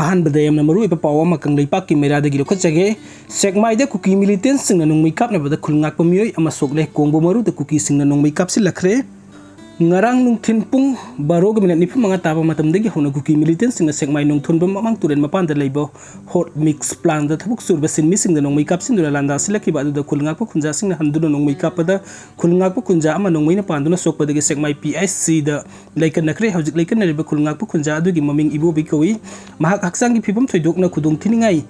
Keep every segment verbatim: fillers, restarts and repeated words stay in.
ꯑꯍꯥꯟꯕꯗ ꯌꯥꯝꯅ ꯃꯔꯨꯑꯣꯏꯕ ꯄꯥꯎ ꯑꯃ ꯀꯪꯂꯩꯄꯥꯛꯀꯤ ꯃꯩꯔꯥꯗꯒꯤ ꯂꯧꯈꯠꯆꯒꯦ꯫ ꯁꯦꯛꯃꯥꯏꯗ ꯀꯨꯀꯤ ꯃꯤꯂꯤꯇꯦꯟꯁꯤꯡꯅ ꯅꯣꯡꯃꯩ ꯀꯥꯞꯅꯕꯗ ꯈꯨꯜ ꯉꯥꯛꯄ ꯃꯤꯑꯣꯏ ꯑꯃ ꯁꯣꯛꯂꯦ꯫ ꯀꯣꯡꯕ ꯃꯔꯨꯗ ꯀꯨꯀꯤꯁꯤꯡꯅ ꯅꯣꯡꯃꯩ ꯀꯥꯞꯁꯤꯜꯂꯛꯈ꯭ꯔꯦ꯫ ꯉꯔꯥꯡ ꯅꯨꯡꯊꯤꯜ ꯄꯨꯡ ꯕꯥꯔꯣꯒ ꯃꯤꯅꯠ ꯅꯤꯐꯨ ꯃꯉꯥ ꯇꯥꯕ ꯃꯇꯝꯗꯒꯤ ꯍꯧꯅ ꯀꯨꯀꯤ ꯃꯤꯂꯤꯇꯦꯟꯁꯤꯡꯅ ꯁꯦꯛꯃꯥꯏ ꯅꯣꯡꯊꯣꯟꯕꯝ ꯃꯃꯥꯡ ꯇꯨꯔꯦꯜ ꯃꯄꯥꯟꯗ ꯂꯩꯕ ꯍꯣꯠ ꯃꯤꯛꯁ ꯄ꯭ꯂꯥꯟꯗ ꯊꯕꯛ ꯁꯨꯔꯕ ꯁꯤꯟꯃꯤꯁꯤꯡꯗ ꯅꯣꯡꯃꯩ ꯀꯥꯞꯁꯤꯟꯗꯨꯅ ꯂꯥꯟꯗꯥꯁꯤꯜꯂꯛꯈꯤꯕ ꯑꯗꯨꯗ ꯈꯨꯜ ꯉꯥꯛꯄ ꯈꯨꯟꯖꯥꯁꯤꯡꯅ ꯍꯟꯗꯨꯅ ꯅꯣꯡꯃꯩ ꯀꯥꯞꯄꯗ ꯈꯨꯜ ꯉꯥꯛꯄ ꯈꯨꯟꯖꯥ ꯑꯃ ꯅꯣꯡꯃꯩꯅ ꯄꯥꯟꯗꯨꯅ ꯁꯣꯛꯄꯗꯒꯤ ꯁꯦꯛꯃꯥꯏ ꯄꯤ ꯑꯩꯆ ꯁꯤꯗ ꯂꯩꯀꯠꯅꯈ꯭ꯔꯦ꯫ ꯍꯧꯖꯤꯛ ꯂꯩꯀꯠꯅꯔꯤꯕ ꯈꯨꯜ ꯉꯥꯛꯄ ꯈꯨꯟꯖꯥ ꯑꯗꯨꯒꯤ ꯃꯃꯤꯡ ꯏꯕꯣꯕꯤ ꯀꯧꯏ꯫ ꯃꯍꯥꯛ ꯍꯛꯆꯥꯡꯒꯤ ꯐꯤꯕꯝ ꯊꯣꯏꯗꯣꯛꯅ ꯈꯨꯗꯣꯡꯊꯤꯅꯤꯡꯉꯥꯏ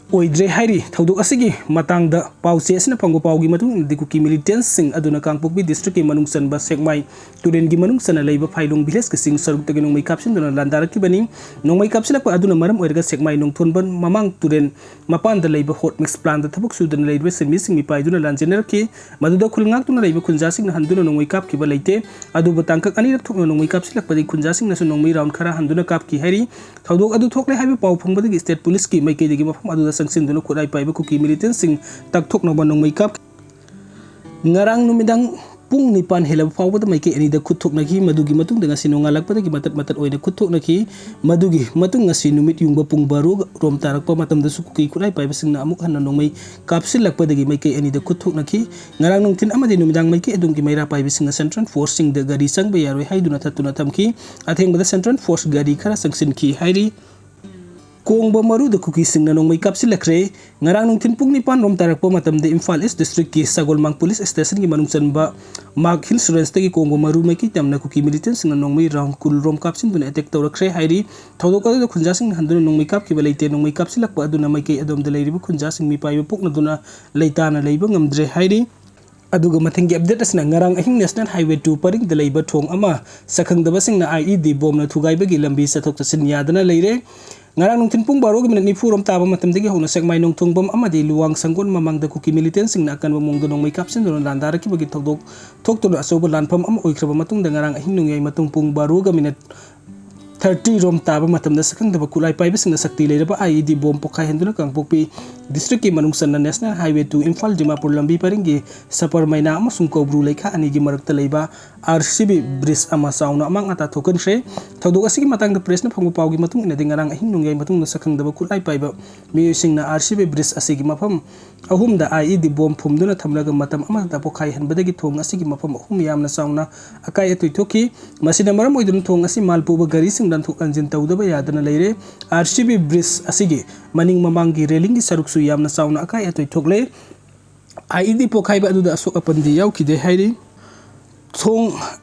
ꯑꯣꯏꯗ꯭ꯔꯦ ꯍꯥꯏꯔꯤ꯫ ꯊꯧꯗꯣꯛ ꯑꯁꯤꯒꯤ ꯃꯇꯥꯡꯗ ꯄꯥꯎ ꯆꯦ ꯑꯁꯤꯅ ꯐꯪꯕ ꯄꯥꯎꯒꯤ ꯃꯇꯨꯡ ꯏꯟꯅꯗꯤ ꯀꯨꯀꯤ ꯃꯤꯂꯤꯇꯦꯟꯁꯤꯡ ꯑꯗꯨꯅ ꯀꯥꯡꯄꯣꯛꯄꯤ ꯗꯤꯁꯇ꯭ꯔꯤꯛꯀꯤ ꯃꯅꯨꯡ ꯆꯟꯕ ꯁꯦꯛꯃꯥꯏ ꯇꯨꯔꯦꯜꯒꯤ ꯃꯅꯨꯡ ꯆꯟꯅ ꯂꯩꯕ ꯐꯥꯏꯂꯣꯡ ꯚꯤꯂꯦꯖꯀꯤ ꯆꯤꯡ ꯁꯔꯨꯛꯇꯒꯤ ꯅꯣꯡꯃꯩ ꯀꯥꯞꯁꯤꯟꯗꯨꯅ ꯂꯥꯟꯗꯥꯔꯛꯈꯤꯕꯅꯤ꯫ ꯅꯣꯡꯃꯩ ꯀꯥꯞꯁꯤꯜꯂꯛꯄ ꯑꯗꯨꯅ ꯃꯔꯝ ꯑꯣꯏꯔꯒ ꯁꯦꯛꯃꯥꯏ ꯅꯣꯡꯊꯣꯟꯕ ꯃꯃꯥꯡ ꯇꯨꯔꯦꯜ ꯃꯄꯥꯟꯗ ꯂꯩꯕ ꯍꯣꯠ ꯃꯤꯛꯁ ꯄ꯭ꯂꯥꯟꯗ ꯊꯕꯛ ꯁꯨꯗꯨꯅ ꯂꯩꯔꯤꯕ ꯁꯤꯟꯃꯤꯁꯤꯡ ꯃꯤꯄꯥꯏꯗꯨꯅ ꯂꯥꯟꯖꯦꯟꯅꯔꯛꯈꯤ꯫ ꯃꯗꯨꯗ ꯈꯨꯜ ꯉꯥꯛꯇꯨꯅ ꯂꯩꯕ ꯈꯨꯟꯖꯥꯁꯤꯡꯅ ꯍꯟꯗꯨꯅ ꯅꯣꯡꯃꯩ ꯀꯥꯞꯈꯤꯕ ꯂꯩꯇꯦ꯫ ꯑꯗꯨꯕꯨ ꯇꯥꯡꯀꯛ ꯑꯅꯤꯔꯛ ꯊꯣꯛꯅ ꯅꯣꯡꯃꯩ ꯀꯥꯞꯁꯤꯜꯂꯛꯄꯗꯒꯤ ꯈꯨꯟꯖꯥꯁꯤꯡꯅꯁꯨ ꯅꯣꯡꯃꯩ ꯔꯥꯎꯟ ꯈꯔ ꯍꯟꯗꯨꯅ ꯀꯥꯞꯈꯤ ꯍꯥꯏꯔꯤ꯫ ꯊꯧꯗꯣꯛ ꯑꯗꯨ ꯊꯣꯛꯂꯦ ꯍꯥꯏꯕ ꯄꯥꯎ ꯐꯪꯕꯗꯒꯤ ꯁ꯭ꯇꯦꯠ ꯄꯨꯂꯤꯁꯀꯤ ꯃꯥꯏꯀꯩꯗꯒꯤ ꯃꯐꯝ ꯑꯗꯨꯗ ꯆꯪꯁꯤꯟꯗꯨꯅ ꯈꯨꯠꯂꯥꯏ ꯄꯥꯏꯕ ꯀꯨꯀꯤ ꯃꯤꯂꯤꯇꯦꯟꯁꯤꯡ ꯇꯛꯊꯣꯛꯅꯕ ꯅꯣꯡꯃꯩ ꯀꯥꯞꯈꯤ꯫ ꯉꯔꯥꯡ ꯅꯨꯃꯤꯗꯥꯡ ꯄꯨꯡ ꯅꯤꯄꯥꯟ ꯍꯦꯜꯂꯕ ꯐꯥꯎꯕꯗ ꯃꯥꯏꯀꯩ ꯑꯅꯤꯗ ꯈꯨꯠ ꯊꯣꯛꯅꯈꯤ꯫ ꯃꯗꯨꯒꯤ ꯃꯇꯨꯡꯗ ꯉꯁꯤ ꯅꯣꯡꯉꯥꯜꯂꯛꯄꯗꯒꯤ ꯃꯇꯠ ꯃꯇꯠ ꯑꯣꯏꯅ ꯈꯨꯠ ꯊꯣꯛꯅꯈꯤ꯫ ꯃꯗꯨꯒꯤ ꯃꯇꯨꯡ ꯉꯁꯤ ꯅꯨꯃꯤꯠ ꯌꯨꯡꯕ ꯄꯨꯡ ꯕꯥꯔꯣ ꯔꯣꯝ ꯇꯥꯔꯛꯄ ꯃꯇꯝꯗꯁꯨ ꯀꯨꯀꯤ ꯈꯨꯠꯂꯥꯏ ꯄꯥꯏꯕꯁꯤꯡꯅ ꯑꯃꯨꯛ ꯍꯟꯅ ꯅꯣꯡꯃꯩ ꯀꯥꯞꯁꯤꯜꯂꯛꯄꯗꯒꯤ ꯃꯥꯏꯀꯩ ꯑꯅꯤꯗ ꯈꯨꯠ ꯊꯣꯛꯅꯈꯤ꯫ ꯉꯔꯥꯡ ꯅꯨꯡꯊꯤꯜ ꯑꯃꯗꯤ ꯅꯨꯃꯤꯗꯥꯡ ꯃꯥꯏꯀꯩ ꯑꯗꯣꯝꯒꯤ ꯃꯩꯔꯥ ꯄꯥꯏꯕꯁꯤꯡꯅ ꯁꯦꯟꯇ꯭ꯔꯦꯜ ꯐꯣꯔꯁꯁꯤꯡꯗ ꯒꯥꯔꯤ ꯆꯪꯕ ꯌꯥꯔꯣꯏ ꯍꯥꯏꯗꯨꯅ ꯊꯠꯇꯨꯅ ꯊꯝꯈꯤ꯫ ꯑꯊꯦꯡꯕꯗ ꯁꯦꯟꯇ꯭ꯔꯦꯜ ꯐꯣꯔꯁ ꯒꯥꯔꯤ ꯈꯔ ꯆꯪꯁꯤꯟꯈꯤ ꯍꯥꯏꯔꯤ꯫ ꯀꯣꯡꯕ ꯃꯔꯨꯗ ꯀꯨꯀꯤꯁꯤꯡꯅ ꯅꯣꯡꯃꯩ ꯀꯥꯞꯁꯤꯜꯂꯛꯈ꯭ꯔꯦ꯫ ꯉꯔꯥꯡ ꯅꯨꯡꯊꯤꯜ ꯄꯨꯡ ꯅꯤꯄꯥꯟ ꯔꯣꯝ ꯇꯥꯔꯛꯄ ꯃꯇꯝꯗ ꯏꯝꯐꯥꯜ ꯏꯁ ꯗꯤꯁꯇ꯭ꯔꯤꯛꯀꯤ ꯁꯒꯣꯜꯃꯥꯡ ꯄꯨꯂꯤꯁ ꯁ꯭ꯇꯦꯁꯟꯒꯤ ꯃꯅꯨꯡ ꯆꯟꯕ ꯃꯥꯔꯛ ꯍꯤꯜꯁ ꯔꯦꯟꯖꯇꯒꯤ ꯀꯣꯡꯕ ꯃꯔꯨ ꯃꯥꯏꯀꯩ ꯇꯝꯅ ꯀꯨꯀꯤ ꯃꯤꯂꯤꯇꯦꯟꯁꯤꯡꯅ ꯅꯣꯡꯃꯩ ꯔꯥꯎꯟ ꯀꯨꯟ ꯔꯣꯝ ꯀꯥꯞꯁꯤꯟꯗꯨꯅ ꯑꯦꯇꯦꯛ ꯇꯧꯔꯛꯈ꯭ꯔꯦ ꯍꯥꯏꯔꯤ꯫ ꯊꯧꯗꯣꯛ ꯑꯗꯨꯗ ꯈꯨꯟꯖꯥꯁꯤꯡꯅ ꯍꯟꯗꯨꯅ ꯅꯣꯡꯃꯩ ꯀꯥꯞꯈꯤꯕ ꯂꯩꯇꯦ꯫ ꯅꯣꯡꯃꯩ ꯀꯥꯞꯁꯤꯜꯂꯛꯄ ꯑꯗꯨꯅ ꯃꯥꯏꯀꯩ ꯑꯗꯣꯝꯗ ꯂꯩꯔꯤꯕ ꯈꯨꯟꯖꯥꯁꯤꯡ ꯃꯤꯄꯥꯏꯕ ꯄꯣꯛꯅꯗꯨꯅ ꯂꯩꯇꯥꯅ ꯂꯩꯕ ꯉꯝꯗ꯭ꯔꯦ ꯍꯥꯏꯔꯤ꯫ ꯑꯗꯨꯒ ꯃꯊꯪꯒꯤ ꯑꯞꯗꯦꯠ ꯑꯁꯤꯅ ꯉꯔꯥꯡ ꯑꯍꯤꯡ ꯅꯦꯁꯅꯦꯜ ꯍꯥꯏꯋꯦ ꯇꯨ ꯄꯔꯤꯡꯗ ꯂꯩꯕ ꯊꯣꯡ ꯑꯃ ꯁꯛꯈꯪꯗꯕꯁꯤꯡꯅ ꯑꯥꯏ ꯏ ꯗꯤ ꯕꯣꯝꯅ ꯊꯨꯒꯥꯏꯕꯒꯤ ꯂꯝꯕꯤ ꯆꯠꯊꯣꯛ ꯆꯠꯁꯤꯟ ꯌꯥꯗꯅ ꯂꯩꯔꯦ꯫ ꯉꯔꯥꯡ ꯅꯨꯡꯊꯤꯜ ꯄꯨꯡ ꯕꯥꯔꯣꯒꯤ ꯃꯤꯅꯤꯠ ꯅꯤꯐꯨ ꯔꯣꯝ ꯇꯥꯕ ꯃꯇꯝꯗꯒꯤ ꯍꯧꯅ ꯁꯦꯛꯃꯥꯏ ꯅꯣꯡꯊꯣꯡꯕꯝ ꯑꯃꯗꯤ ꯂꯨꯋꯥꯡ ꯁꯪꯒꯣꯟ ꯃꯃꯥꯡꯗ ꯀꯨꯀꯤ ꯃꯤꯂꯤꯇꯦꯟꯁꯤꯡꯅ ꯑꯀꯟꯕ ꯃꯑꯣꯡꯗ ꯅꯣꯡꯃꯩ ꯀꯥꯞꯁꯤꯟꯗꯨꯅ ꯂꯥꯟꯗꯥꯔꯛꯈꯤꯕꯒꯤ ꯊꯧꯗꯣꯛ ꯊꯣꯛꯇꯨꯅ ꯑꯆꯧꯕ ꯂꯥꯟꯐꯝ ꯑꯃ ꯑꯣꯏꯈ꯭ꯔꯕ ꯃꯇꯨꯡꯗ ꯉꯔꯥꯡ ꯑꯍꯤꯡ ꯅꯣꯡꯌꯥꯏ ꯃꯇꯨꯡ ꯄꯨꯡ ꯕꯥꯔꯣꯒ ꯃꯤꯅꯤꯠ ꯊꯥꯔꯇꯤ ꯔꯣꯝ ꯇꯥꯕ ꯃꯇꯝꯗ ꯁꯛꯈꯪꯗꯕ ꯈꯨꯠꯂꯥꯏ ꯄꯥꯏꯕꯁꯤꯡꯅ ꯁꯛꯇꯤ ꯂꯩꯔꯕ ꯑꯥꯏ ꯏ ꯗꯤ ꯕꯣꯝ ꯄꯣꯈꯥꯏꯍꯟꯗꯨꯅ ꯀꯥꯡꯄꯣꯛꯄꯤ ꯗꯤꯁꯇ꯭ꯔꯤꯛꯀꯤ ꯃꯅꯨꯡ ꯆꯟꯅ national highway two Imphal Dimapur ꯂꯝꯕꯤ ꯄꯔꯤꯡꯒꯤ ꯁꯄꯔ ꯃꯩꯅꯥ ꯑꯃꯁꯨꯡ ꯀꯧꯕ꯭ꯔꯨ ꯂꯩꯈꯥ ꯑꯅꯤꯒꯤ ꯃꯔꯛꯇ ꯂꯩꯕ ꯑꯥꯔ ꯁꯤ ꯕꯤ ꯕ꯭ꯔꯤꯖ ꯑꯃ ꯆꯥꯎꯅ ꯑꯃꯥꯡ ꯑꯇꯥ ꯊꯣꯛꯍꯟꯈ꯭ꯔꯦ꯫ ꯊꯧꯗꯣꯛ ꯑꯁꯤꯒꯤ ꯃꯇꯥꯡꯗ ꯄ꯭ꯔꯦꯁꯅ ꯐꯪꯕ ꯄꯥꯎꯒꯤ ꯃꯇꯨꯡ ꯏꯟꯅꯗꯤ, ꯉꯔꯥꯡ ꯑꯍꯤꯡ ꯅꯣꯡꯌꯥꯏ ꯃꯇꯨꯡꯗ ꯁꯛꯈꯪꯗꯕ ꯈꯨꯠꯂꯥꯏ ꯄꯥꯏꯕ ꯃꯤꯑꯣꯏꯁꯤꯡꯅ ꯑꯥꯔ ꯁꯤ ꯕꯤ ꯕ꯭ꯔꯤꯖ ꯑꯁꯤꯒꯤ ꯃꯐꯝ ꯑꯍꯨꯝꯗ ꯑꯥꯏ ꯏ ꯗꯤ ꯕꯣꯝ ꯐꯨꯝꯗꯨꯅ ꯊꯝꯂꯒ ꯃꯇꯝ ꯑꯃꯗ ꯄꯣꯈꯥꯏꯍꯟꯕꯗꯒꯤ ꯊꯣꯡ ꯑꯁꯤꯒꯤ ꯃꯐꯝ ꯑꯍꯨꯝ ꯌꯥꯝꯅ ꯆꯥꯎꯅ ꯑꯀꯥꯏ ꯑꯇꯣꯏ ꯊꯣꯛꯈꯤ꯫ ꯃꯁꯤꯅ ꯃꯔꯝ ꯑꯣꯏꯗꯨꯅ ꯊꯣꯡ ꯑꯁꯤ ꯃꯥꯜ ꯄꯨꯕ ꯒꯥꯔꯤꯁꯤꯡ ꯂꯥꯟꯊꯣꯛ ꯂꯥꯟꯁꯤꯟ ꯇꯧꯗꯕ ꯌꯥꯗꯅ ꯂꯩꯔꯦ꯫ ꯑꯥꯔ ꯁꯤ ꯕꯤ ꯕ꯭ꯔꯤꯖ ꯑꯁꯤꯒꯤ ꯃꯅꯤꯡ ꯃꯃꯥꯡꯒꯤ ꯔꯦꯂꯤꯡꯒꯤ ꯁꯔꯨꯛꯁꯨ ꯌꯥꯝꯅ ꯆꯥꯎꯅ ꯑꯀꯥꯏ ꯑꯇꯣꯏ ꯊꯣꯛꯂꯦ꯫ ꯑꯥꯏ ꯏ ꯗꯤ ꯄꯣꯈꯥꯏꯕ ꯑꯗꯨꯗ ꯑꯁꯣꯛ ꯑꯄꯟꯗꯤ ꯌꯥꯎꯈꯤꯗꯦ ꯍꯥꯏꯔꯤ꯫ ꯊꯣꯡ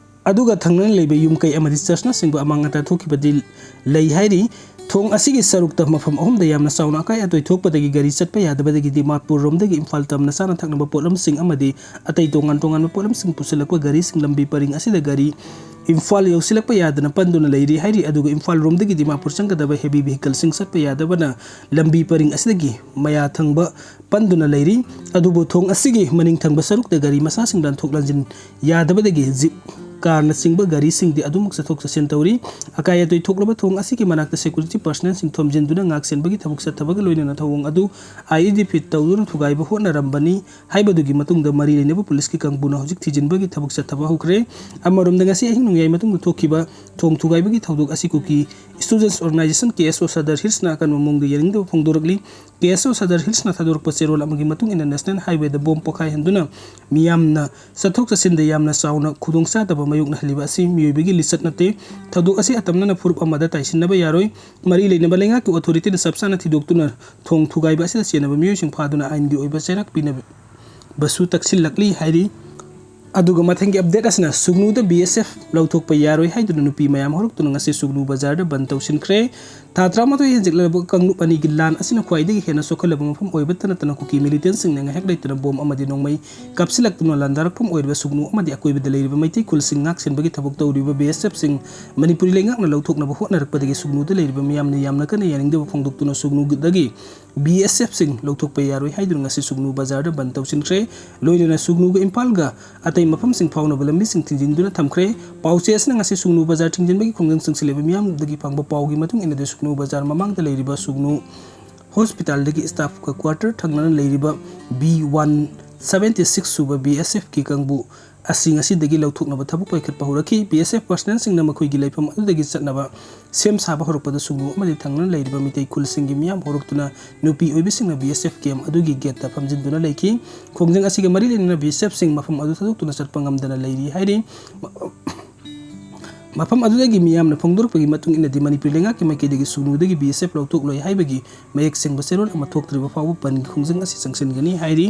ꯑꯗꯨꯒ ꯊꯪꯅꯅ ꯂꯩꯕ ꯌꯨꯝ ꯀꯩ ꯑꯃꯗꯤ ꯆꯔꯆꯅꯆꯤꯡꯕ ꯑꯃꯥꯡ ꯑꯇꯥ ꯊꯣꯛꯈꯤꯕꯗꯤ ꯂꯩ ꯍꯥꯏꯔꯤ꯫ ꯊꯣꯡ ꯑꯁꯤꯒꯤ ꯁꯔꯨꯛꯇ ꯃꯐꯝ ꯑꯍꯨꯝꯗ ꯌꯥꯝꯅ ꯆꯥꯎꯅ ꯑꯀꯥꯏ ꯑꯇꯣꯏ ꯊꯣꯛꯄꯗꯒꯤ ꯒꯥꯔꯤ ꯆꯠꯄ ꯌꯥꯗꯕꯗꯒꯤ ꯗꯤꯃꯥꯄꯨꯔ ꯔꯣꯝꯗꯒꯤ ꯏꯝꯐꯥꯜ ꯇꯝꯅ ꯆꯥꯅ ꯊꯛꯅꯕ ꯄꯣꯠꯂꯝꯁꯤꯡ ꯑꯃꯗꯤ ꯑꯇꯩ ꯇꯣꯉꯥꯟ ꯇꯣꯉꯥꯟꯕ ꯄꯣꯠꯂꯝꯁꯤꯡ ꯄꯨꯁꯤꯜꯂꯛꯄ ꯒꯥꯔꯤꯁꯤꯡ ꯂꯝꯕꯤ ꯄꯔꯤꯡ ꯑꯁꯤꯗ ꯒꯥꯔꯤ ꯏꯝꯐꯥꯜ ꯌꯧꯁꯤꯜꯂꯛꯄ ꯌꯥꯗꯅ ꯄꯟꯗꯨꯅ ꯂꯩꯔꯤ ꯍꯥꯏꯔꯤ꯫ ꯑꯗꯨꯒ ꯏꯝꯐꯥꯜ ꯔꯣꯝꯗꯒꯤ ꯗꯤꯃꯥꯄꯨꯔ ꯆꯪꯒꯗꯕ ꯍꯦꯚꯤ ꯚꯤꯍꯤꯀꯜꯁꯤꯡ ꯆꯠꯄ ꯌꯥꯗꯕꯅ ꯂꯝꯕꯤ ꯄꯔꯤꯡ ꯑꯁꯤꯗꯒꯤ ꯃꯌꯥ ꯊꯪꯕ ꯄꯟꯗꯨꯅ ꯂꯩꯔꯤ꯫ ꯑꯗꯨꯕꯨ ꯊꯣꯡ ꯑꯁꯤꯒꯤ ꯃꯅꯤꯡ ꯊꯪꯕ ꯁꯔꯨꯛꯇ ꯒꯥꯔꯤ ꯃꯆꯥꯁꯤꯡ ꯂꯥꯟꯊꯣꯛ ꯂꯥꯟꯁꯤꯟ ꯌꯥꯗꯕꯗꯒꯤ ꯖꯤꯞ, ꯀꯥꯔꯅꯆꯤꯡꯕ ꯒꯥꯔꯤꯁꯤꯡꯗꯤ ꯑꯗꯨꯃꯛ ꯆꯠꯊꯣꯛ ꯆꯠꯁꯤꯟ ꯇꯧꯔꯤ꯫ ꯑꯀꯥꯏ ꯑꯇꯣꯏ ꯊꯣꯛꯂꯕ ꯊꯣꯡ ꯑꯁꯤꯒꯤ ꯃꯅꯥꯛꯇ ꯁꯦꯀ꯭ꯌꯨꯔꯤꯇꯤ ꯄꯔꯁꯅꯦꯜꯁꯤꯡ ꯊꯣꯝꯖꯤꯟꯗꯨꯅ ꯉꯥꯛ ꯁꯦꯟꯕꯒꯤ ꯊꯕꯛ ꯆꯠꯊꯕꯒ ꯂꯣꯏꯅꯅ ꯊꯧꯑꯣꯡ ꯑꯗꯨ ꯑꯥꯏ ꯏ ꯗꯤ ꯐꯤꯠ ꯇꯧꯗꯨꯅ ꯊꯨꯒꯥꯏꯕ ꯍꯣꯠꯅꯔꯝꯕꯅꯤ ꯍꯥꯏꯕꯗꯨꯒꯤ ꯃꯇꯨꯡꯗ ꯃꯔꯤ ꯂꯩꯅꯕ ꯄꯨꯂꯤꯁꯀꯤ ꯀꯥꯡꯕꯨꯅ ꯍꯧꯖꯤꯛ ꯊꯤꯖꯤꯟꯕꯒꯤ ꯊꯕꯛ ꯆꯠꯊꯕ ꯍꯧꯈ꯭ꯔꯦ꯫ ꯑꯃꯔꯣꯝꯗ, ꯉꯁꯤ ꯑꯍꯤꯡ ꯅꯣꯡꯌꯥꯏ ꯃꯇꯨꯡꯗ ꯊꯣꯛꯈꯤꯕ ꯊꯣꯡ ꯊꯨꯒꯥꯏꯕꯒꯤ ꯊꯧꯗꯣꯛ ꯑꯁꯤ ꯀꯨꯀꯤ ꯁ꯭ꯇꯨꯗꯦꯟꯠꯁ ꯑꯣꯔꯒꯅꯥꯏꯖꯦꯁꯟ, ꯀꯦ ꯑꯦꯁ ꯑꯣ, ꯁꯗꯔ ꯍꯤꯜꯁꯅ ꯑꯀꯟꯕ ꯃꯑꯣꯡꯗ ꯌꯥꯅꯤꯡꯗꯕ ꯐꯣꯡꯗꯣꯔꯛꯂꯤ꯫ ꯀꯦ ꯑꯦꯁ ꯑꯣ ꯁꯗꯔ ꯍꯤꯜꯁꯅ ꯊꯥꯗꯣꯔꯛꯄ ꯆꯦꯔꯣꯜ ꯑꯃꯒꯤ ꯃꯇꯨꯡ ꯏꯟꯅ, ꯅꯦꯁꯅꯦꯜ ꯍꯥꯏꯋꯦꯗ ꯕꯣꯝ ꯄꯣꯈꯥꯏꯍꯟꯗꯨꯅ ꯃꯤꯌꯥꯝꯅ ꯆꯠꯊꯣꯛ ꯆꯠꯁꯤꯟꯗ ꯌꯥꯝꯅ ꯆꯥꯎꯅ ꯈꯨꯗꯣꯡꯆꯥꯗꯕ ꯃꯥꯌꯣꯛꯅꯍꯜꯂꯤꯕ ꯑꯁꯤ ꯃꯤꯑꯣꯏꯕꯒꯤ ꯂꯤꯆꯠ ꯅꯠꯇꯦ꯫ ꯊꯧꯗꯣꯛ ꯑꯁꯤ ꯑꯇꯝꯅꯅ ꯐꯨꯔꯨꯞ ꯑꯃꯗ ꯇꯥꯏꯁꯤꯟꯅꯕ ꯌꯥꯔꯣꯏ꯫ ꯃꯔꯤ ꯂꯩꯅꯕ ꯂꯩꯉꯥꯛꯀꯤ ꯑꯣꯊꯣꯔꯤꯇꯤꯅ ꯆꯞ ꯆꯥꯅ ꯊꯤꯗꯣꯛꯇꯨꯅ ꯊꯣꯡ ꯊꯨꯒꯥꯏꯕ ꯑꯁꯤꯗ ꯆꯦꯟꯅꯕ ꯃꯤꯑꯣꯏꯁꯤꯡ ꯐꯥꯗꯨꯅ ꯑꯥꯏꯟꯒꯤ ꯑꯣꯏꯕ ꯆꯩꯔꯥꯛ ꯄꯤꯅꯕꯁꯨ ꯇꯛꯁꯤꯜꯂꯛꯂꯤ ꯍꯥꯏꯔꯤ꯫ ꯑꯗꯨꯒ ꯃꯊꯪꯒꯤ ꯑꯞꯗꯦꯠ ꯑꯁꯤꯅ, ꯁꯨꯒꯅꯨꯗ ꯕꯤ ꯑꯦꯁ ꯑꯦꯐ ꯂꯧꯊꯣꯛꯄ ꯌꯥꯔꯣꯏ ꯍꯥꯏꯗꯨꯅ ꯅꯨꯄꯤ ꯃꯌꯥꯝ ꯍꯧꯔꯛꯇꯨꯅ ꯉꯁꯤ ꯁꯨꯒꯅꯨ ꯕꯖꯥꯔꯗ ꯕꯟ ꯇꯧꯁꯤꯟꯈ꯭ꯔꯦ꯫ ꯊꯥ ꯇꯔꯥꯃꯥꯊꯣꯏ ꯍꯦꯟꯖꯤꯜꯂꯕ ꯀꯥꯡꯂꯨꯞ ꯑꯅꯤꯒꯤ ꯂꯥꯟ ꯑꯁꯤꯅ ꯈ꯭ꯋꯥꯏꯗꯒꯤ ꯍꯦꯟꯅ ꯁꯣꯛꯍꯜꯂꯕ ꯃꯐꯝ ꯑꯣꯏꯕꯇ ꯅꯠꯇꯅ, ꯀꯨꯀꯤ ꯃꯤꯂꯤꯇꯦꯟꯁꯤꯡꯅ ꯉꯥꯏꯍꯥꯛ ꯂꯩꯇꯅ ꯕꯣꯝ ꯑꯃꯗꯤ ꯅꯣꯡꯃꯩ ꯀꯥꯞꯁꯤꯜꯂꯛꯇꯨꯅ ꯂꯥꯟꯗꯥꯔꯛꯐꯝ ꯑꯣꯏꯔꯤꯕ ꯁꯨꯒꯅꯨ ꯑꯃꯗꯤ ꯑꯀꯣꯏꯕꯗ ꯂꯩꯔꯤꯕ ꯃꯩꯇꯩ ꯈꯨꯜꯁꯤꯡ ꯉꯥꯛ ꯁꯦꯟꯕꯒꯤ ꯊꯕꯛ ꯇꯧꯔꯤꯕ ꯕꯤ ꯑꯦꯁ ꯑꯦꯐꯁꯤꯡ ꯃꯅꯤꯄꯨꯔꯤ ꯂꯩꯉꯥꯛꯅ ꯂꯧꯊꯣꯛꯅꯕ ꯍꯣꯠꯅꯔꯛꯄꯗꯒꯤ ꯁꯨꯒꯅꯨꯗ ꯂꯩꯔꯤꯕ ꯃꯤꯌꯥꯝꯅ ꯌꯥꯝꯅ ꯀꯟꯅ ꯌꯥꯅꯤꯡꯗꯕ ꯐꯣꯡꯗꯣꯛꯇꯨꯅ ꯁꯨꯒꯅꯨꯗꯒꯤ ꯕꯤ ꯑꯦꯁ ꯑꯦꯐꯁꯤꯡ ꯂꯧꯊꯣꯛꯄ ꯌꯥꯔꯣꯏ ꯍꯥꯏꯗꯨꯅ ꯉꯁꯤ ꯁꯨꯒꯅꯨ ꯕꯖꯥꯔꯗ ꯕꯟ ꯇꯧꯁꯤꯟꯈ꯭ꯔꯦ꯫ ꯂꯣꯏꯅꯅ ꯁꯨꯒꯅꯨꯒ ꯏꯝꯐꯥꯜꯒ ꯑꯇꯩ ꯃꯐꯝꯁꯤꯡ ꯐꯥꯎꯅꯕ ꯂꯝꯕꯤꯁꯤꯡ ꯊꯤꯡꯖꯤꯟꯗꯨꯅ ꯊꯝꯈ꯭ꯔꯦ꯫ ꯄꯥꯎꯆꯦ ꯑꯁꯤꯅ ꯉꯁꯤ ꯁꯨꯒꯅꯨ ꯕꯖꯥꯔ ꯊꯤꯡꯖꯤꯟꯕꯒꯤ ꯈꯣꯡꯖꯪ ꯆꯪꯁꯤꯜꯂꯤꯕ ꯃꯤꯌꯥꯝꯗꯒꯤ ꯐꯪꯕ ꯄꯥꯎꯒꯤ ꯃꯇꯨꯡ ꯏꯟꯅꯗꯤ, ꯁꯨꯒꯅꯨ ꯕꯖꯥꯔ ꯃꯃꯥꯡꯗ ꯂꯩꯔꯤꯕ ꯁꯨꯒꯅꯨ ꯍꯣꯁꯄꯤꯇꯥꯜꯗꯒꯤ ꯁ꯭ꯇꯥꯐꯀ ꯀ꯭ꯋꯥꯔꯇꯔ ꯊꯪꯅꯅ ꯂꯩꯔꯤꯕ ꯕꯤ ꯋꯥꯟ ꯁꯕꯦꯟꯇꯤ ꯁꯤꯛꯁ ꯁꯨꯕ ꯕꯤ ꯑꯦꯁ ꯑꯦꯐꯀꯤ ꯀꯥꯡꯕꯨ ꯑꯁꯤ ꯉꯁꯤꯗꯒꯤ ꯂꯧꯊꯣꯛꯅꯕ ꯊꯕꯛ ꯄꯥꯏꯈꯠꯄ ꯍꯧꯔꯛꯈꯤ꯫ ꯕꯤ ꯑꯦꯁ ꯑꯦꯐ ꯄꯔꯁꯅꯦꯜꯁꯤꯡꯅ ꯃꯈꯣꯏꯒꯤ ꯂꯩꯐꯝ ꯑꯗꯨꯗꯒꯤ ꯆꯠꯅꯕ ꯁꯦꯝ ꯁꯥꯕ ꯍꯧꯔꯛꯄꯗ, ꯁꯨꯒꯅꯨ ꯑꯃꯗꯤ ꯊꯪꯅꯅ ꯂꯩꯔꯤꯕ ꯃꯤꯇꯩ ꯈꯨꯜꯁꯤꯡꯒꯤ ꯃꯤꯌꯥꯝ ꯍꯧꯔꯛꯇꯨꯅ ꯅꯨꯄꯤ ꯑꯣꯏꯕꯤꯁꯤꯡꯅ ꯕꯤ ꯑꯦꯁ ꯑꯦꯐ ꯀꯦꯝꯞ ꯑꯗꯨꯒꯤ ꯒꯦꯠꯇ ꯐꯝꯖꯤꯟꯗꯨꯅ ꯂꯩꯈꯤ꯫ ꯈꯣꯡꯖꯪ ꯑꯁꯤꯒ ꯃꯔꯤ ꯂꯩꯅꯅ ꯕꯤ ꯑꯦꯁ ꯑꯦꯐꯁꯤꯡ ꯃꯐꯝ ꯑꯗꯨ ꯊꯥꯗꯣꯛꯇꯨꯅ ꯆꯠꯄ ꯉꯝꯗꯅ ꯂꯩꯔꯤ ꯍꯥꯏꯔꯤ꯫ ꯃꯐꯝ ꯑꯗꯨꯗꯒꯤ ꯃꯤꯌꯥꯝꯅ ꯐꯣꯡꯗꯣꯔꯛꯄꯒꯤ ꯃꯇꯨꯡ ꯏꯟꯅꯗꯤ, ꯃꯅꯤꯄꯨꯔ ꯂꯩꯉꯥꯛꯀꯤ ꯃꯥꯏꯀꯩꯗꯒꯤ ꯁꯨꯒꯅꯨꯗꯒꯤ ꯕꯤ ꯑꯦꯁ ꯑꯦꯐ ꯂꯧꯊꯣꯛꯂꯣꯏ ꯍꯥꯏꯕꯒꯤ ꯃꯌꯦꯛ ꯁꯦꯡꯕ ꯆꯦꯔꯣꯜ ꯑꯃ ꯊꯣꯛꯇ꯭ꯔꯤꯕ ꯐꯥꯎꯕ ꯕꯟꯒꯤ ꯈꯣꯡꯖꯪ ꯑꯁꯤ ꯆꯪꯁꯤꯟꯒꯅꯤ ꯍꯥꯏꯔꯤ꯫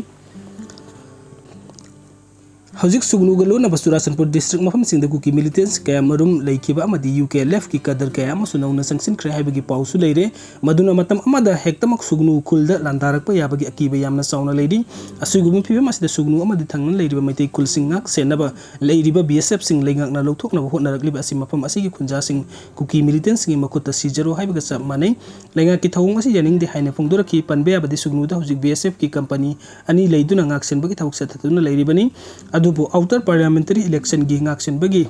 ꯍꯧꯖꯤꯛ ꯁꯨꯒꯅꯨꯒ ꯂꯣꯟꯅꯕ ꯆꯨꯔꯥꯆꯥꯟꯄꯨꯔ ꯗꯤꯁꯇ꯭ꯔꯤꯛ ꯃꯐꯝꯁꯤꯡꯗ ꯀꯨꯀꯤ ꯃꯤꯂꯤꯇꯦꯟꯠꯁ ꯀꯌꯥꯃꯔꯨꯝ ꯂꯩꯈꯤꯕ ꯑꯃꯗꯤ ꯌꯨ ꯀꯦ ꯑꯦꯜ ꯑꯦꯐꯀꯤ ꯀꯗꯔ ꯀꯌꯥ ꯑꯃꯁꯨ ꯅꯧꯅ ꯆꯪꯁꯤꯟꯈ꯭ꯔꯦ ꯍꯥꯏꯕꯒꯤ ꯄꯥꯎꯁꯨ ꯂꯩꯔꯦ꯫ ꯃꯗꯨꯅ ꯃꯇꯝ ꯑꯃꯗ ꯍꯦꯛꯇꯃꯛ ꯁꯨꯒꯅꯨ ꯈꯨꯜꯗ ꯂꯥꯟꯗꯥꯔꯛꯄ ꯌꯥꯕꯒꯤ ꯑꯀꯤꯕ ꯌꯥꯝꯅ ꯆꯥꯎꯅ ꯂꯩꯔꯤ꯫ ꯑꯁꯤꯒꯨꯝꯕ ꯐꯤꯕꯝ ꯑꯁꯤꯗ ꯁꯨꯒꯅꯨ ꯑꯃꯗꯤ ꯊꯪꯅ ꯂꯩꯔꯤꯕ ꯃꯩꯇꯩ ꯈꯨꯜꯁꯤꯡ ꯉꯥꯛ ꯁꯦꯟꯅꯕ ꯂꯩꯔꯤꯕ ꯕꯤ ꯑꯦꯁ ꯑꯦꯐꯁꯤꯡ ꯂꯩꯉꯥꯛꯅ ꯂꯧꯊꯣꯛꯅꯕ ꯍꯣꯠꯅꯔꯛꯂꯤꯕ ꯑꯁꯤ ꯃꯐꯝ ꯑꯁꯤꯒꯤ ꯈꯨꯟꯖꯥꯁꯤꯡ ꯀꯨꯀꯤ ꯃꯤꯂꯤꯇꯦꯟꯠꯁꯤꯡꯒꯤ ꯃꯈꯨꯠꯇ ꯁꯤꯖꯔꯣ ꯍꯥꯏꯕꯒ ꯆꯞ ꯃꯥꯟꯅꯩ꯫ ꯂꯩꯉꯥꯛꯀꯤ ꯊꯧꯑꯣꯡ ꯑꯁꯤ ꯌꯥꯅꯤꯡꯗꯦ ꯍꯥꯏꯅ ꯐꯣꯡꯗꯣꯔꯛꯈꯤ꯫ ꯄꯟꯕ ꯌꯥꯕꯗꯤ, ꯁꯨꯒꯅꯨꯗ ꯍꯧꯖꯤꯛ ꯕꯤ ꯑꯦꯁ ꯑꯦꯐꯀꯤ ꯀꯝꯄꯅꯤ ꯑꯅꯤ ꯂꯩꯗꯨꯅ ꯉꯥꯛꯁꯦꯟꯕꯒꯤ ꯊꯕꯛ ꯆꯠꯊꯗꯨꯅ ꯂꯩꯔꯤꯕꯅꯤ꯫ ꯑꯗꯨꯕꯨ ꯑꯥꯎꯇꯔ ꯄꯥꯔꯂꯤꯌꯥꯃꯦꯟꯇꯔꯤ ꯏꯂꯦꯛꯁꯟꯒꯤ ꯉꯥꯛꯁꯦꯟꯕꯒꯤ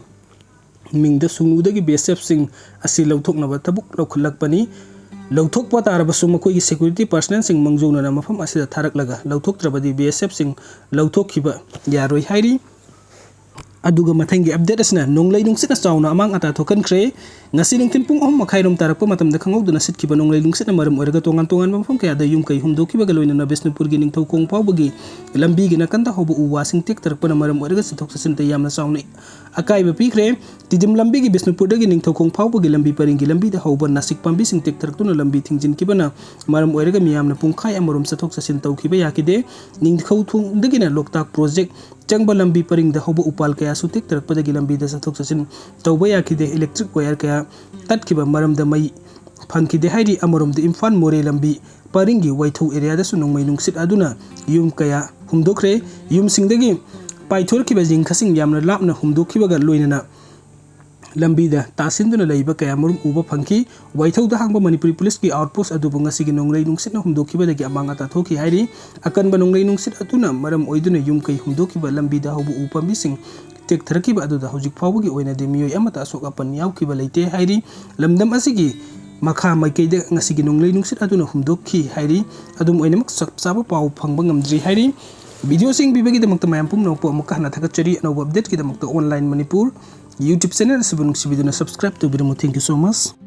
ꯃꯤꯡꯗ ꯁꯨꯒꯅꯨꯗꯒꯤ ꯕꯤ ꯑꯦꯁ ꯑꯦꯐꯁꯤꯡ ꯑꯁꯤ ꯂꯧꯊꯣꯛꯅꯕ ꯊꯕꯛ ꯂꯧꯈꯠꯂꯛꯄꯅꯤ꯫ ꯂꯧꯊꯣꯛꯄ ꯇꯥꯔꯕꯁꯨ ꯃꯈꯣꯏꯒꯤ ꯁꯦꯀ꯭ꯌꯨꯔꯤꯇꯤ ꯄꯥꯔꯁꯅꯦꯜꯁꯤꯡ ꯃꯥꯡꯖꯧꯅꯅ ꯃꯐꯝ ꯑꯁꯤꯗ ꯊꯥꯔꯛꯂꯒ ꯂꯧꯊꯣꯛꯇ꯭ꯔꯕꯗꯤ ꯕꯤ ꯑꯦꯁ ꯑꯦꯐꯁꯤꯡ ꯂꯧꯊꯣꯛꯈꯤꯕ ꯌꯥꯔꯣꯏ ꯍꯥꯏꯔꯤ꯫ ꯑꯗꯨꯒ ꯃꯊꯪꯒꯤ ꯑꯞꯗꯦꯠ ꯑꯁꯤꯅ ꯅꯣꯡꯂꯩ ꯅꯨꯡꯁꯤꯠꯅ ꯆꯥꯎꯅ ꯑꯃꯥꯡ ꯑꯇꯥ ꯊꯣꯛꯍꯟꯈ꯭ꯔꯦ꯫ ꯉꯁꯤ ꯅꯨꯡꯊꯤꯜ ꯄꯨꯡ ꯑꯍꯨꯝ ꯃꯈꯥꯏꯔꯣꯝ ꯇꯥꯔꯛꯄ ꯃꯇꯝꯗ ꯈꯪꯍꯧꯗꯅ ꯁꯤꯠꯈꯤꯕ ꯅꯣꯡꯂꯩ ꯅꯨꯡꯁꯤꯠꯅ ꯃꯔꯝ ꯑꯣꯏꯔꯒ ꯇꯣꯉꯥꯟ ꯇꯣꯉꯥꯟꯕ ꯃꯐꯝ ꯀꯌꯥꯗ ꯌꯨꯝ ꯀꯩ ꯍꯨꯝꯗꯣꯛꯈꯤꯕꯒ ꯂꯣꯏꯅꯅ ꯕꯤꯁꯅꯨꯄꯨꯔꯒꯤ ꯅꯤꯡꯊꯧꯈꯣꯡ ꯐꯥꯎꯕꯒꯤ ꯂꯝꯕꯤꯒꯤ ꯅꯥꯀꯟꯗ ꯍꯧꯕ ꯎ ꯋꯥꯁꯤꯡ ꯇꯦꯛꯊꯔꯛꯄꯅ ꯃꯔꯝ ꯑꯣꯏꯔꯒ ꯆꯠꯊꯣꯛ ꯆꯠꯁꯤꯟꯗ ꯌꯥꯝꯅ ꯆꯥꯎꯅ ꯑꯀꯥꯏꯕ ꯄꯤꯈ꯭ꯔꯦ꯫ ꯇꯤꯗꯤꯝ ꯂꯝꯕꯤꯒꯤ ꯕꯤꯁꯅꯨꯄꯨꯔꯗꯒꯤ ꯅꯤꯡꯊꯧꯈꯣꯡ ꯐꯥꯎꯕꯒꯤ ꯂꯝꯕꯤ ꯄꯔꯤꯡꯒꯤ ꯂꯝꯕꯤꯗ ꯍꯧꯕ ꯅꯥꯁꯤꯛ ꯄꯥꯝꯕꯤꯁꯤꯡ ꯇꯦꯛꯊꯔꯛꯇꯨꯅ ꯂꯝꯕꯤ ꯊꯤꯡꯖꯤꯟꯈꯤꯕꯅ ꯃꯔꯝ ꯑꯣꯏꯔꯒ ꯃꯤꯌꯥꯝꯅ ꯄꯨꯡꯈꯥꯏ ꯑꯃꯔꯣꯝ ꯆꯠꯊꯣꯛ ꯆꯠꯁꯤꯟ ꯇꯧꯈꯤꯕ ꯌꯥꯈꯤꯗꯦ꯫ ꯅꯤꯡꯊꯧꯈꯣꯡꯗꯒꯤꯅ ꯂꯣꯛꯇꯥꯛ ꯄ꯭ꯔꯣꯖꯦꯛ ꯆꯪꯕ ꯂꯝꯕꯤ ꯄꯔꯤꯡꯗ ꯍꯧꯕ ꯎꯄꯥꯜ ꯀꯌꯥꯁꯨ ꯇꯦꯛꯊꯔꯛꯄꯗꯒꯤ ꯂꯝꯕꯤꯗ ꯆꯠꯊꯣꯛ ꯆꯠꯁꯤꯟ ꯇꯧꯕ ꯌꯥꯈꯤꯗꯦ꯫ ꯏꯂꯦꯛꯇ꯭ꯔꯤꯛ ꯋꯥꯌꯔ ꯀꯌꯥ ꯇꯠꯈꯤꯕ ꯃꯔꯝꯗ ꯃꯩ ꯐꯪꯈꯤꯗꯦ ꯍꯥꯏꯔꯤ꯫ ꯑꯃꯔꯣꯝꯗ ꯏꯝꯐꯥꯜ ꯃꯣꯔꯦ ꯂꯝꯕꯤ ꯄꯔꯤꯡꯒꯤ ꯋꯥꯏꯊꯧ ꯑꯦꯔꯤꯌꯥꯗꯁꯨ ꯅꯣꯡꯃꯩ ꯅꯨꯡꯁꯤꯠ ꯑꯗꯨꯅ ꯌꯨꯝ ꯀꯌꯥ ꯍꯨꯝꯗꯣꯛꯈ꯭ꯔꯦ꯫ ꯌꯨꯝꯁꯤꯡꯗꯒꯤ ꯄꯥꯏꯊꯣꯔꯛꯈꯤꯕ ꯖꯤꯡꯈꯁꯤꯡ ꯌꯥꯝꯅ ꯂꯥꯞꯅ ꯍꯨꯝꯗꯣꯛꯈꯤꯕꯒ ꯂꯣꯏꯅꯅ ꯂꯝꯕꯤꯗ ꯇꯥꯁꯤꯟꯗꯨꯅ ꯂꯩꯕ ꯀꯌꯥꯃꯔꯨꯝ ꯎꯕ ꯐꯪꯈꯤ꯫ ꯋꯥꯏꯊꯧꯗ ꯍꯥꯡꯕ ꯃꯅꯤꯄꯨꯔꯤ ꯄꯨꯂꯤꯁꯀꯤ ꯑꯥꯎꯠꯄꯣꯁ ꯑꯗꯨꯕꯨ ꯉꯁꯤꯒꯤ ꯅꯣꯡꯂꯩ ꯅꯨꯡꯁꯤꯠꯅ ꯍꯨꯝꯗꯣꯛꯈꯤꯕꯗꯒꯤ ꯑꯃꯥꯡ ꯑꯇꯥ ꯊꯣꯛꯈꯤ ꯍꯥꯏꯔꯤ꯫ ꯑꯀꯟꯕ ꯅꯣꯡꯂꯩ ꯅꯨꯡꯁꯤꯠ ꯑꯗꯨꯅ ꯃꯔꯝ ꯑꯣꯏꯗꯨꯅ ꯌꯨꯝ ꯀꯩ ꯍꯨꯝꯗꯣꯛꯈꯤꯕ, ꯂꯝꯕꯤꯗ ꯍꯧꯕ ꯎ ꯄꯥꯝꯕꯤꯁꯤꯡ ꯇꯦꯛꯊꯔꯛꯈꯤꯕ ꯑꯗꯨꯗ ꯍꯧꯖꯤꯛ ꯐꯥꯎꯕꯒꯤ ꯑꯣꯏꯅꯗꯤ ꯃꯤꯑꯣꯏ ꯑꯃꯠꯇ ꯑꯁꯣꯛ ꯑꯄꯟ ꯌꯥꯎꯈꯤꯕ ꯂꯩꯇꯦ ꯍꯥꯏꯔꯤ꯫ ꯂꯝꯗꯝ ꯑꯁꯤꯒꯤ ꯃꯈꯥ ꯃꯥꯏꯀꯩꯗ ꯉꯁꯤꯒꯤ ꯅꯣꯡꯂꯩ ꯅꯨꯡꯁꯤꯠ ꯑꯗꯨꯅ ꯍꯨꯝꯗꯣꯛꯈꯤ ꯍꯥꯏꯔꯤ꯫ ꯑꯗꯨꯝ ꯑꯣꯏꯅꯃꯛ ꯆꯞ ꯆꯥꯕ ꯄꯥꯎ ꯐꯪꯕ ꯉꯝꯗ꯭ꯔꯤ ꯍꯥꯏꯔꯤ꯫ ꯚꯤꯗꯤꯑꯣꯁꯤꯡ ꯄꯤꯕꯒꯤꯗꯃꯛꯇ ꯃꯌꯥꯝ ꯄꯨꯝꯅꯃꯛꯄꯨ ꯑꯃꯨꯛꯀ ꯍꯟꯅ ꯊꯥꯒꯠꯆꯔꯤ꯫ ꯑꯅꯧꯕ ꯑꯞꯗꯦꯠꯀꯤꯗꯃꯛꯇ Online Manipur YouTube channel ꯑꯁꯤꯕꯨ ꯅꯨꯡꯁꯤꯕꯤꯗꯨꯅ subscribe ꯇꯧꯕꯤꯔꯝꯃꯨ꯫ Thank you so much꯫